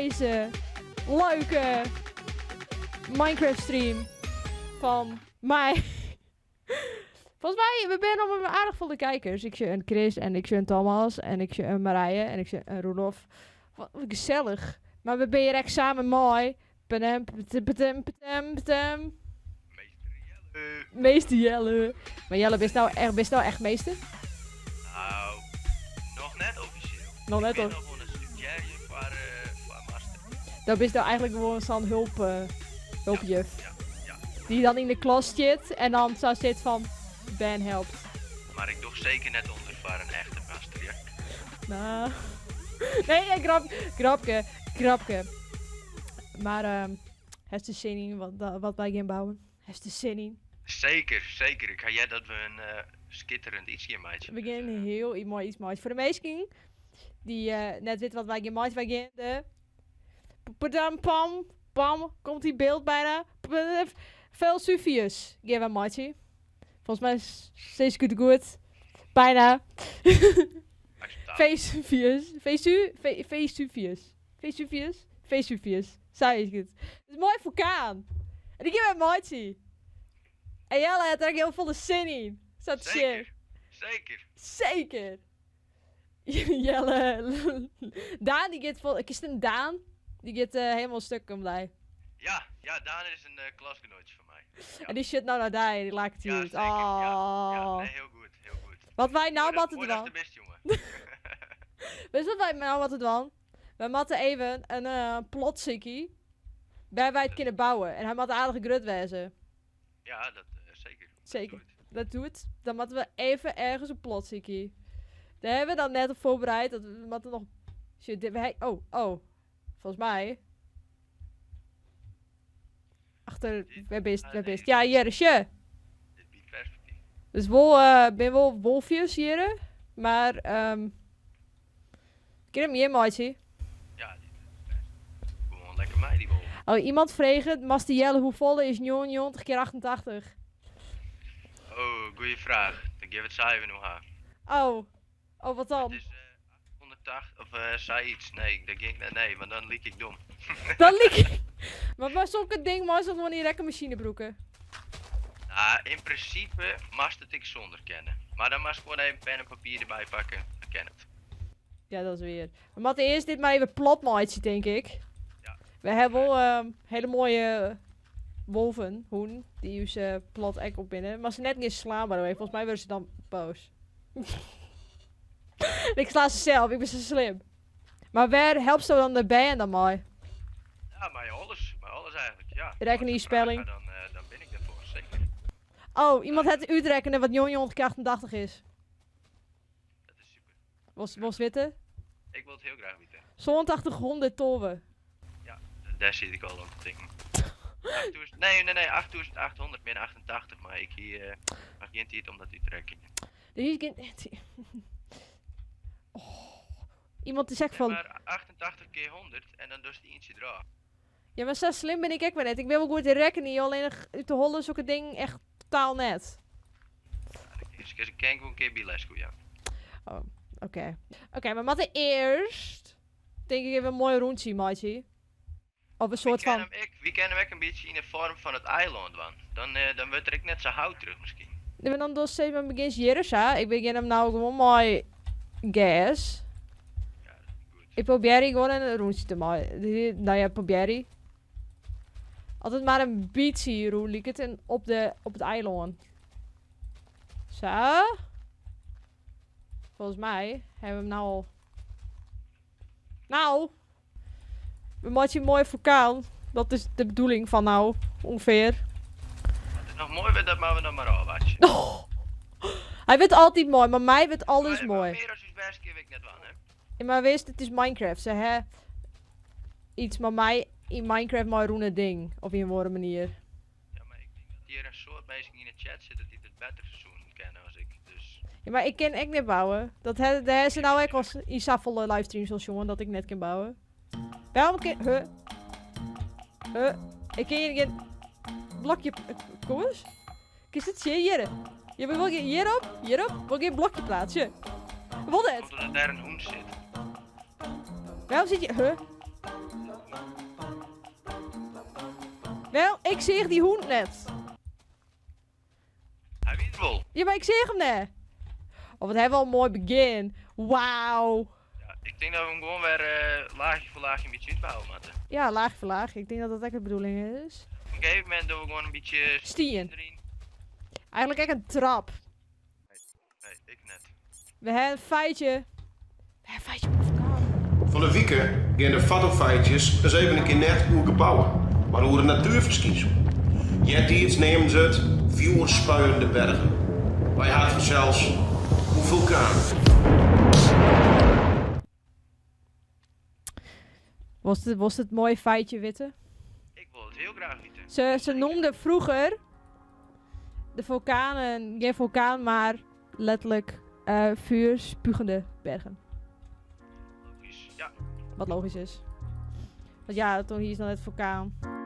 deze leuke Minecraft stream van mij. Volgens mij, we zijn nog maar aardig volle kijkers. Ik zie een Chris en ik zie een Thomas en ik zie een Marije en ik zie een Roelof. Wat gezellig. Maar we zijn hier echt samen mooi. Padam, padam, padam, padam, padam. Meester Jelle. Meester Jelle. Maar Jelle, ben je nou echt, ben je nou echt meester? Nou, nog net officieel. Nog net Ik ben of- nog gewoon een studierje voor master. Dat is nou eigenlijk gewoon zo'n hulpjuf. Ja. Die dan in de klas zit en dan zo zit van Ben helpt. Maar ik doe zeker net onder voor een echte master, ja. Nou. Nee, grap, grapke, grapke. Maar heeft de zin in wat wij gaan bouwen? Heeft de zin in? Zeker, zeker. Ik ga jij dat we een skitterend ietsje in maken. We gaan een heel mooi iets maken. Voor de meesten die net weten wat wij gaan maken, wij gaan de Padam, pam, pam, komt die beeld bijna. Vesuvius gaan we maken. Volgens mij is steeds goed goed. Bijna. Acceptabel. Vesuvius. Vesu, Vesuvius. Vesuvius. Vesuvius. Zij is goed. Het is een mooi vulkaan. En die geeft mij motie. En Jelle had er heel veel zin in. Zat shit. Zeker. Zeker. Zeker. Jelle. Daan die gaat vol. Ik is een Daan. Die gaat helemaal stuk om blij. Ja, Daan is een klasgenootje van mij. Ja. En die shit nou naar daar, die laat het Ja, hier. zeker. Ja, ja, Oh. nee, heel goed, heel goed. Wat wij nou Mooi moeten mooi dat doen. de best, jongen. Weet je wat wij nou moeten doen? Wij moeten even een plotzikkie waar wij het kunnen bouwen. En hij moet aardige grut wezen. Ja, dat zeker. Zeker. Dat doet. Dat doet. Dan moeten we even ergens een plotzikkie. Daar hebben we dan net op voorbereid. Dat we moeten nog. Shit, dit, wij, oh, oh. Volgens mij. Achter. Waar bist, Ah, waar nee. bist? Ja, hier is je. Dit biedt perspectief. Dus wel, ben wel wolfjes hier. Maar, ik hem hier, maatje. Ja, dit is best. Gewoon lekker mij die wolf. Oh, iemand vraagt, Master Jelle, hoe volle is 99 keer 88? Oh, goeie vraag. Dan geef het cijfer nog aan. Oh. Oh, wat dan? Het is 880 of zei iets. Nee, dat ging net. Nee, want dan liek ik dom. Dan liek ik. Maar bij zulke ding maar ze gewoon die rekkenmachine broeken. Nou, in principe mag het ik zonder kennen. Maar dan mag ik gewoon even pen en papier erbij pakken. Dan ken het. Ja, dat is weer. We moeten eerst dit maar even plat maken, denk ik. Ja. We hebben wel hele mooie wolven, hoen, die us plat ek op binnen. Maar ze net niet slaan, by the way. Volgens mij worden ze dan boos. Ik sla ze zelf, ik ben zo slim. Maar waar helpt ze dan de band dan mij? Ja, maar alles. Maar alles eigenlijk, ja. Reken die Als je vraagt, spelling. Dan ben ik daarvoor, zeker. Oh, iemand had uitrekenen wat 9988 is. Dat is super. Was witte? Ik wil het heel graag weten. Zo'n 800 toren. Ja, daar zit ik al aan te denken. 8000, nee, nee, nee, 8800 min 88, maar ik hier mag geen tijd om dat uit te rekenen. Er is geen Oh. Iemand die zegt Nee, van... maar 88 keer 100 en dan dus die eentje eraf. Ja, maar zo slim ben ik ook maar net. Ik ben wel goed in rekenen, alleen nog uit de holle zulke ding echt totaal net. Ja, dat is, ik ken gewoon een keer bij les, ja. Oh, oké. Oké, maar moeten eerst... Denk ik even een mooi rondje, maatje. Of een soort wie van... Hem ik, wie kennen hem ook een beetje in de vorm van het eiland, man. Dan wordt er ik net zo hout terug misschien. Nee, maar dan dus even begin hier, hè. Ik begin hem nou gewoon mooi gas. Ja, dat is goed. Ik probeer hier gewoon een rondje te maken. Nou ja, probeer hier. Altijd maar een beetje hier, hoe liep het en op het eiland. Zo. Volgens mij hebben we hem nou al. Nou. We maken een mooie vulkaan. Dat is de bedoeling van nou, ongeveer. Het is nog mooi dat maar we nog maar afwatchen. Oh. Hij werd altijd mooi, maar mij werd alles Maar mooi. Meer als u best keer weet ik net wel, hè? Ja, maar wees, het is Minecraft. Ze hè iets maar mij in Minecraft maar roene ding. Op een andere manier. Ja, maar ik denk dat hier een soort mensen in de chat zitten die het beter seizoen kennen als ik. Dus Ja, maar ik kan echt niet bouwen. Dat he, daar is nou echt als in volle livestreams als jongen dat ik net kan bouwen. Waarom kan... Huh? Huh? Ik kan hier geen blokje... Kom eens. Is het hier? Je wil geen hierop? Hierop? Wil geen blokje plaatsen? Wat het? Omdat er daar een hoen zit. Waarom zit je... Huh? Wel, ik seach dy hûn net. Hy wie der wol. Ja, mar ik seach him net. Oh, wat hawwe we al in moai begjin. Wauw. Ja, ik tink dat we him gewoan wer laachje foar laachje in bytsje útbouwe moatte. Ja, laachje foar laachje. Ik tink dat dat ek de bedoeling is. Op in gegeven momint dogge we gewoan in bytsje stien deryn. Eigenlik ek in trap. Nee, ik net. We ha in feitje. We ha in feitje op de vulkaan. Fan 'e wike gean de Fatofeitjes ris even in kear net oer gebouwen, mar oer in natuerferskynsel. Eartiids neamden se it fjoerspuiende bergen. Wy ha it fansels oer fulkanen. Wolst it moaie feitje witte? Ik wol it hiel graach witte. Se noemden froeger de fulkanen gjin fulkaan, mar letterlik vuurspugende bergen. Logysk, ja. Wat logysk is. Want ja, toen hier is dan het vulkaan.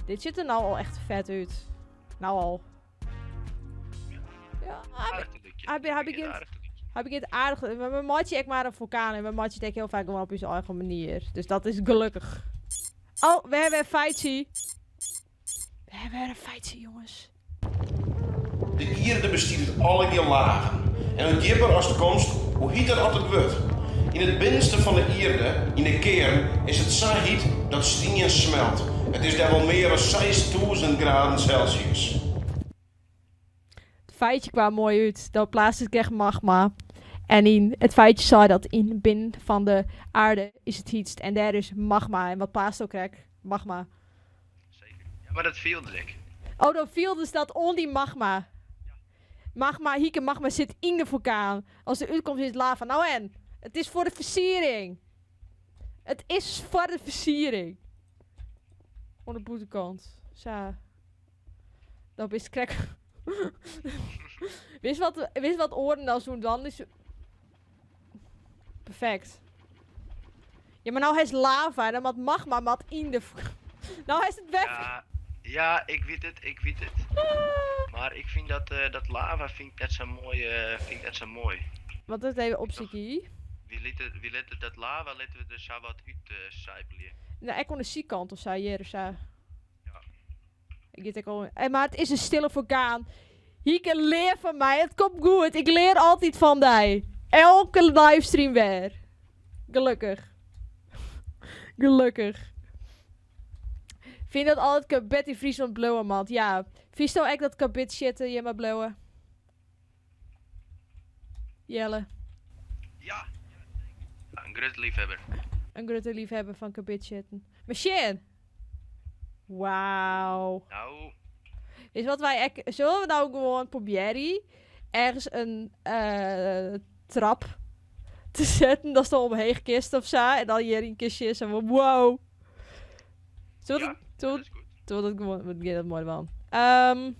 Dit sjocht der no al echt fet út. No al. Ja, hy begjint aardich. We meitsje ek mar in fulkaan en we meitsje it ek hiel faak gewoan op ús eigen manier. Dus dat is gelokkich. Oh, we hawwe in feitsje. We hawwe wer in feitsje, jonges. De ierde bestiet út allegear lagen en hoe djipper ast komst, hoe hiter oft it wurdt. Yn it binnenste fan de ierde, yn de kearn, is it sa hyt dat stien smelt. It is dêr wol mear as 6000 graden Celsius. It feitje kwam moai út. Dat plaatst it echt magma. En yn it feitje sei dat yn binnen fan de aarde is it hytst en dêr is magma. En wat plaatst ook krekt? Magma. Zeker. Ja, mar dat fielde ik. Oh, dan fieldest dat oan dy magma. Magma, Hieke, magma sit yn de fulkaan. As der útkomt is it lava. Nou en? It is foar de fersiering. It is foar de fersiering. Oan de bûtenkant. Sa. Dan bist krekt. Witst wat, witst wat oaren dan soenen dwaan? Is perfekt. Ja, mar no hast lava en dan moat magma moat yn de. No hast it wer. Ja, ja, ik wit it, ik wit it. Mar ik fyn dat, dat lava fyn ik net sa moai, fyn ik net sa moai. Wat it even opsykje. Wy litte dat lava litte we der sa wat út sijpelje. No, ek oan de sykant of sa, hjir of sa. Ja. Ik giet ek al. Mar it is in stille fulkaan. Hieke, lear fan my. It komt goed. Ik lear altyd fan dy. Elke livestream wer. Gelokkich. Gelokkich. Fyn dat altyd kabit yn Fryslân bliuwe moat. Ja. Fynsto ek dat kabidsjitten hjir moat bliuwe? Jelle. Ja, ja, in grutte liefhebber. In grutte liefhebber fan kabidsjitten. Mar sjen! Wauw. Nou. Is wat wy ek. Sille we no gewoan probearje ergens in trap te setten, datst dan omheech kinst of sa, en dan hjir yn kinst sjen sa fan wow. Sille we Ja, dat, sille dat is goed. sille we dat gewoan, we gean dat moai dwaan.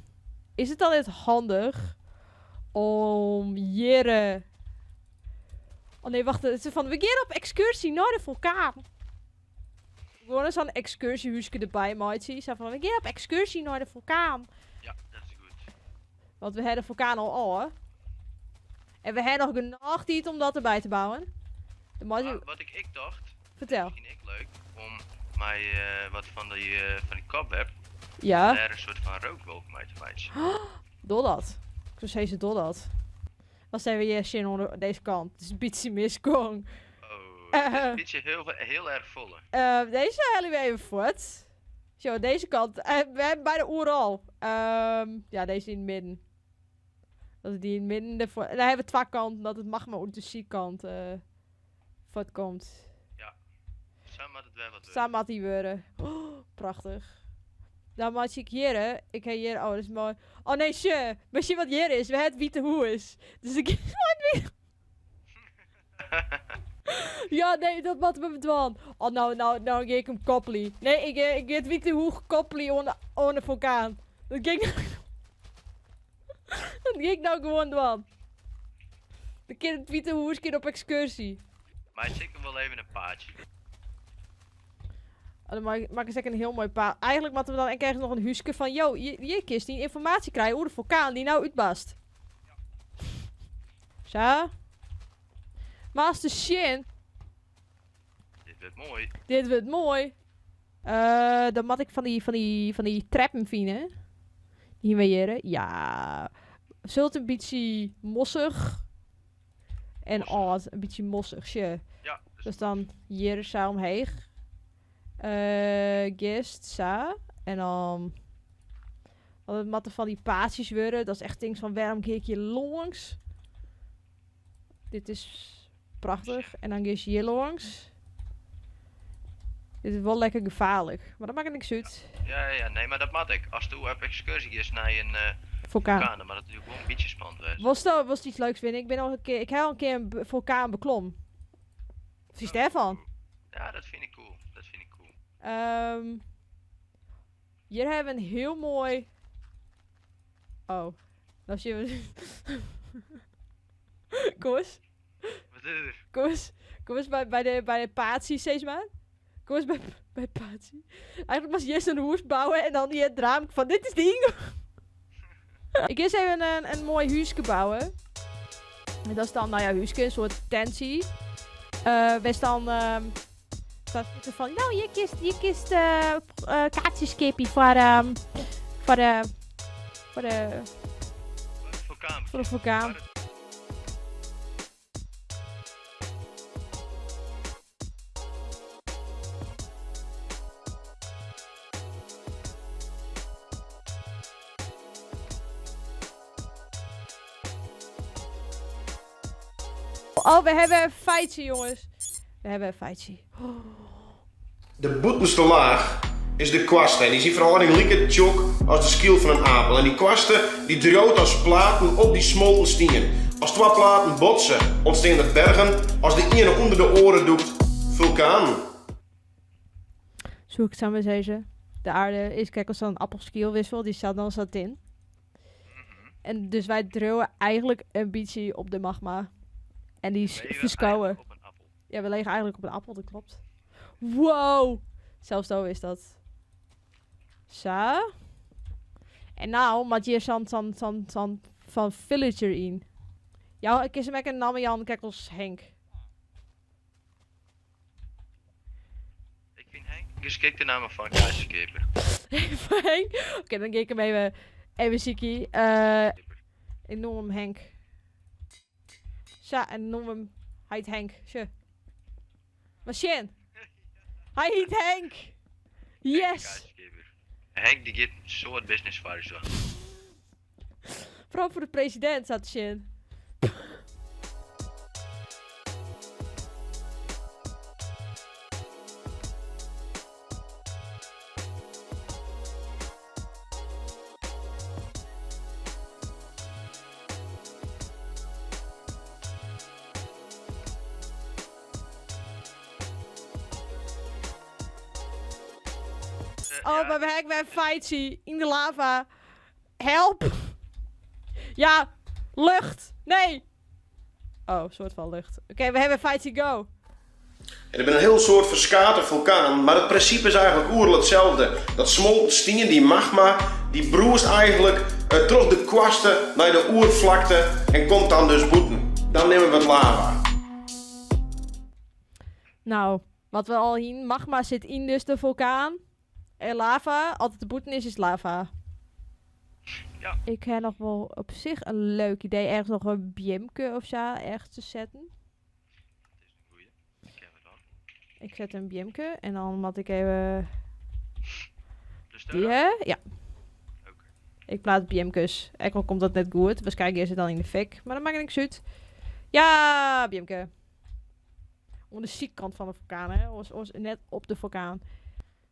Is it dan net handich om hjir. Oh nee, wacht, it is fan we gean op ekskursy nei de fulkaan. Gewoan sa'n ekskursjehúske derby meitsje. Sa fan, we gean op ekskursy nei de fulkaan. Ja, dat is goed. Want we ha de fulkaan al ôf. En we ha noch genôch tiid om dat derby te bouwen. Dan meitsje Maar wat ik ek tocht, Fertel. miskien ek leuk, om mei wat fan dy cobweb, Ja. dêr in soart fan rookwolk mei te meitsjen. Doe dat. Ik soe sizze, doe dat. Dan zijn we hier zin oan deze kant. Het is een bytsje misgong. Oh, het is een bytsje heel, heel erg folle. Deze halen we even voort. Zo, deze kant. We hebben bijna oeral. Ja, deze in het midden. Dat is die in het midden. Ervoor. En dan hebben we twee kanten. Dat het magma uit de zijkant voortkomt. Ja. Sa moat it wer wat Sa wurde. moat dy wurde. Oh, prachtich. Dan meitsje ik hjir, hè. Ik ha hjir, oh, dat is moai. Oh nee, sjoch. Mar sjoch wat hjir is. We ha it Wite Hûs. Dus ik Ja, nee, dat moatte we dwaan. Oh, no, no, no gean ik him koppelje. Nee, ik, ik gean it Wite Hûs koppelje oan de, oan de fulkaan. Dat gean ik, dat gean ik no gewoan dwaan. Dan kin it Wite Hûs kin op ekskursy. Meitsje ik wol even in paadsje. Oh, dan maak ik ek in hiel moai paad. Eigentlik moatte we dan ek ergens noch in húske fan, jo, hjir kinst dyn ynformaasje krije oer de fulkaan dy't no útbarst. Sa. Master Shin. Dit wurdt moai. Dit wurdt moai. Dan moat ik fan dy treppen fine. Dy we hjir. Ja. Zult in bytsje mossich. En Mossich. âld. In bytsje mossich, sjoch. Ja, dus Dus dan hjir sa omheech. Gist, sa. En dan... Want it moatte fan dy paadsjes wurde. Dat is echt ding fan wêrom gean ik hjir lâns? Dit is prachtich. En dan gean je hjir lâns. Dit is wol lekker gefaarlik. Mar dat makket niks út. Ja, nee, mar dat moat ek. As do op ekskurzje giest nei in Fulkaan. fulkaan, dan moat it natuerlik wol in bytsje spannend wêze. Wolst iets leuks winnen? Ik bin al in kear, ik ha al in kear in fulkaan beklom. Wat is dêrfan? Ja, dat fyn ik cool. Dat fyn ik cool. Hjir hawwe we in hiel moai... Oh, dan sjogge we... Kom ris. Wat is der? Kom ris, kom ris by de paadsje, sis mar. Kom ris by it paadsje. Eigentlik moatst earst in hûs bouwe en dan hjir it raam fan dit is de yngong. Ik gean ris even in moai húske bouwe. En dat is dan, nou ja, húske, in soart tentsje. Wêr'tst dan staat zitten van, nou, je kist kaartsjes keapje voor de Fulkaan. Voor de fulkaan. Oh, we hebben een feitje, jongens. We hebben een feitje. De bûtenste laach is de koarste en dy is yn ferhâlding like tsjok as de skyl fan in apel. En dy koarste dy driuwt as platen op dy smolten stien. As twa platen botse, ûntstean der bergen, as de iene ûnder de oare dûkt, fulkanen. Soe ik it sa mar sizze? De aarde is krekt as sa'n appelskielwissel, dy staat dan sa tin. En dus wy driuwe eigentlik in bytsje op de magma. En dy We leven ferskowe. eigenlijk op een appel. Ja, we liggen eigenlijk op een appel, dat klopt. Wow! Zelfs zo is dat. Zo. En nou moat hjir sa'n fan villager yn. Ja, ik kies him ek in namme jaan, krekt as Henk. Ik fyn Henk in geskikte namme foar in kaartsjekeaper. Foar Henk? Oké, dan gean ik him even sykje. Ik noem him Henk. Sa, en noem him... Hy hiet Henk. Sjoch. Mar sjen. Hy hiet Henk. Yes! Kaartsjekeaper. Henk dy giet in soad business foar ús dwaan. Foaral foar de presidint, sa te sjen. Oh, maar we hebben een fightje in de lava. Help! Ja, lucht! Nee! Oh, soort van lucht. Oké, we hebben een fightje, go! En der binne in hiel soad ferskate fulkanen, mar it prinsipe is eigentlik oeral itselde. Dat smolten stien, dy magma, dy brûst eigentlik troch de koarste nei de oerflakte en komt dan dus bûten. Dan neame we it lava. Nou, wat we al hienen, magma sit yn dus de fulkaan. En lava, as it bûten is, is lava. Ja. Ik ha noch wol op sich in leuk idee, ergens noch in beamke of sa ergens te setten. Dat is in goeie. Dat kinne we dwaan. Ik set in beamke en dan moat ik even... Dus Die, daar? hè? Ja. Oké. Ik plaats beamkes. Ek al komt dat net goed. Waarskynlik is it dan yn de fik. Mar dat makket niks út. Ja, beamke. Oan de sydkant fan de fulkaan, hè. Oars, oars net op de fulkaan.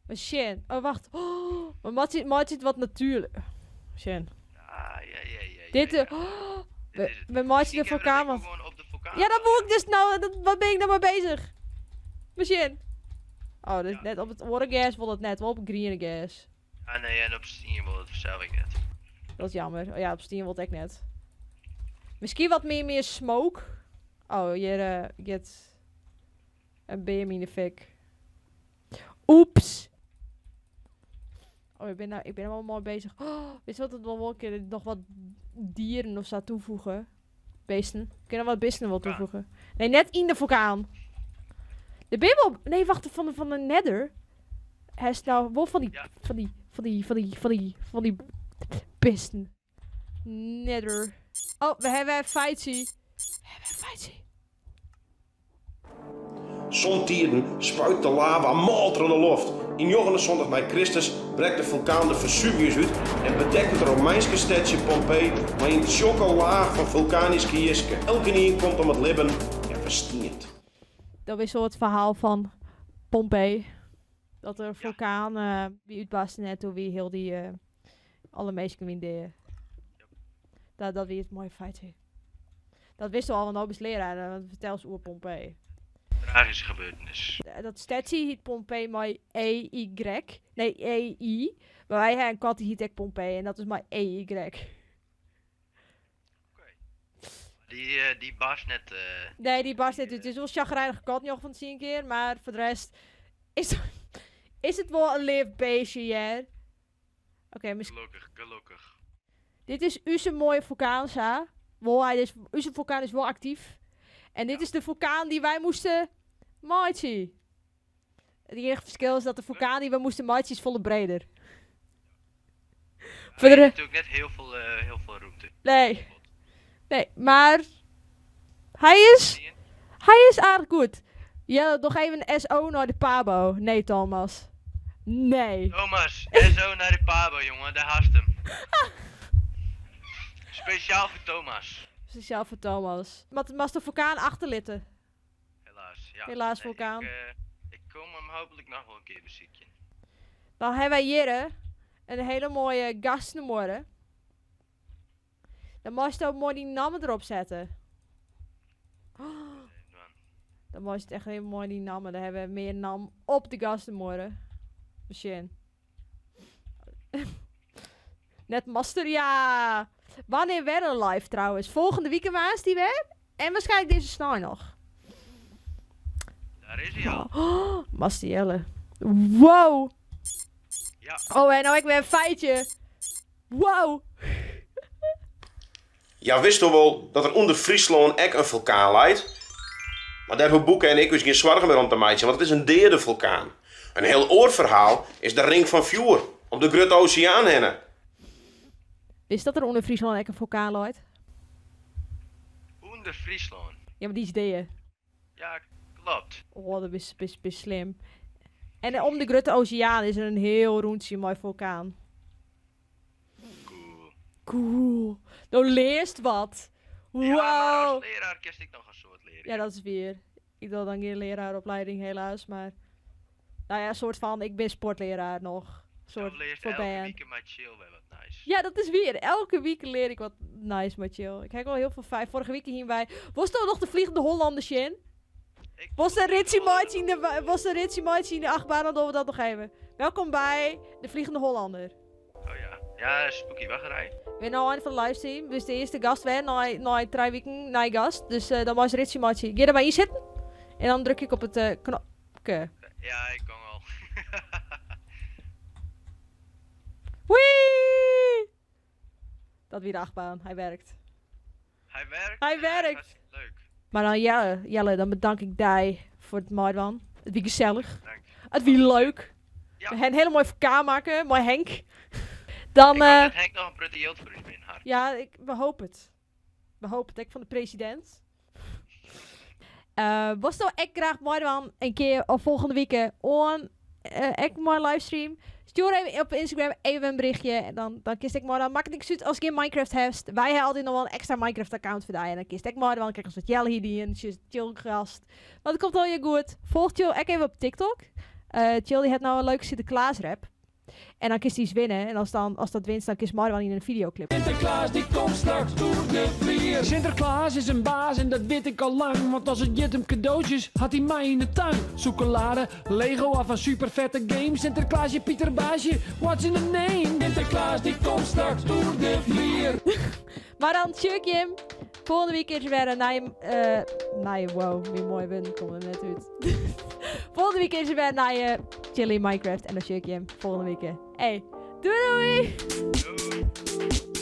Maar sjen. Oh, wacht. Oh, maar meitsje, meitsje it wat natuerlik. Sjen. Ja, ja, ja, ja. Dit, ja, ja. oh, Dit we, is het. we meitsje de Misschien kunnen we fulkaan dat ook wat... gewoon op de vulkaan. Ja, dat moet ik dus nou. Dat, wat ben ik nou mee bezig? Maar sjen. Oh, dus Ja. net op het oare gas wil het net. Wel op het groene gas. Ah nee, en op Steam wil het zelf ik net. Dat is jammer. Oh ja, op Steam wil het echt net. Misschien wat meer smoke. Oh, hier get een beam in de fik. Oeps. Oh, ik ben allemaal mooi bezig. Oh, weet je wat het wel wel een keer nog wat dieren of zo toevoegen? Beesten. Kunnen we wat beesten wel Vulkaan. toevoegen? Nee, net in de vulkaan. De bibbel. Nee, wacht, van de Nether. Hij is nou wel van die, Ja. van die, van die, van die, van die, van die beesten. Nether. Oh, we hebben een feitje. We hebben een feitje. Somtiden spuit de lava malter in de loft. In 79 na Christus brekt de fulkaan de Vesuvius uit en bedekt het Romeinske stedje Pompeii met een tsjokke laag van vulkanische jiske. Elkenien komt om het libben en verstiert. Dat is zo het verhaal van Pompeii. Dat er een vulkaan wie uitbarstte net toen wie heel die alle mensen in de. Dat wie het mooie feit. Dat wisten we al, want nou is leraar. Want vertel ze oer Pompeii. Tragische gebeurtenis. Dat stadje heet Pompeii maar E-Y. Nee, E-I. Maar wij hebben een kat die heet ook Pompeii en dat is maar E-Y. Die barst net. Nee, die barst net. Het is wel chagrijnige kat nog van het keer, maar voor de rest is het wel een lief beestje, ja. Oké, misschien. Gelukkig, gelukkig. Dit is onze mooie vulkaan, Sa. Wel, hij is, onze vulkaan is wel actief. En dit is de vulkaan die wij moesten maaien. Het enige verschil is dat de vulkaan die we moesten maaien is volle breder. Voor Er de is natuurlijk net heel veel ruimte. Nee. Nee, maar hij Zie je? is aardig goed. Ja, nog even een SO naar de Pabo. Nee, Thomas. Nee. Thomas, SO naar de Pabo, jongen, daar haast hem. Speciaal voor Thomas. Speciaal voor Thomas. Maar het mag de vulkaan achterlitten. Helaas, ja. Helaas, Nee, vulkaan. Ik kom hem hopelijk nog wel een keer bezieken. Dan hebben wij hier hè, een hele mooie gastnummer. Dan mag je ook mooi die namen erop zetten. Dan mag je het echt heel mooi die namen. Dan hebben we meer naam op de gastenmorgen. Misschien. Net master, ja. Wanneer weer een live trouwens? Volgende weekend maas die weer. En waarschijnlijk deze snij nog. Daar is hij al. Oh, Master Jelle. Wow. Ja. Oh, en nou ik weer een feitje. Wow. Ja, wist toch wel dat er onder Friesland ook een vulkaan leidt? Maar daar hebben Boeken en ik dus geen zorgen meer om te maken, want het is een derde vulkaan. Een heel oorverhaal is de Ring van Vuur, om de Grote Oceaan heen. Wist dat er onder Friesland ook een vulkaan looit? Onder Friesland. Ja, maar die is deer. Ja, klopt. Oh, dat is slim. En om de Grote Oceaan is er een heel rondje mooi vulkaan. Cool. Cool. Nou leerst wat. Wow. Ja, maar als leraar kerst ik nog een soort leren. Ja, dat is weer. Ik wil dan geen leraaropleiding helaas, maar... Nou ja, een soort van, ik ben sportleraar nog. Soort Dan leert voor elke band. week maar chill weer wat nice. Ja, dat is weer. Elke week leer ik wat nice met chill. Ik kijk wel heel veel fijn. Vorige week hingen wij... Was er nog de Vliegende Hollanders in? Ik Was de Ritchie March in de, was de Ritchie March in de achtbaan? Dan doen we dat nog even. Welkom bij de Vliegende Hollander. Oh ja. Ja, spooky wachtrij. We zijn nou eind van de livestream. Dus de eerste gast weer na 3 weken, na gast. Dus dan was Ritchie March. Ga er maar in zitten. En dan druk ik op het knopje. Ja, ik kan al. Wee! Dat wie de achtbaan. Hij werkt. Hij werkt. Hij en hij is werkt. hartstikke leuk. Maar dan Jelle, dan bedank ik die voor het meidwan. Het wie gezellig. Dank. Het wie leuk. Ja. We gaan een hele mooie verkaar maken. Mooi Henk. Dan, Ik hoop eh, dat Henk nog een prutte jild voor u binnenhaalt. ja, we hopen het. We hopen het. Ik van de president. Was nou echt graag meidwan een keer of volgende week on ik mijn livestream. Stjoer even op Instagram even in berichtje. En dan, dan kinst ek meidwaan. Makket niks út ast gjin Minecraft hast. Wy ha altyd noch wol in ekstra Minecraft account foar dy. En dan kinst ek meidwaan. Krekt as wat Jelle hier dien. Chill gast. Want it komt allegear goed. Folch Chill ek even op TikTok. Eh Chill dy hat no in leuke Sinterklaas rap. En dan kinst dy winne. En as, dan, as dat winst, dan kinst meidwaan yn in videoclip. Sinterklaas die komt straks oer de flier. Sinterklaas is in baas en dat wit ik al lang. Want as it giet om kadootjes, hat hy my yn de tang. Sûkelade, Lego of in super fette game. Sinterklaasje, Pieter Baasje, what's in the name? Sinterklaas die komt straks oer de flier. Mar dan sjoch ik jim. Folgjende wike is der wer in nije... eh nije, wow, myn moaie wurden komme der net út. Folgjende wike is der wer in nije Chilly Minecraft. En dan sjoch ik jim folgjende wike. Hey, doei doei! Doei.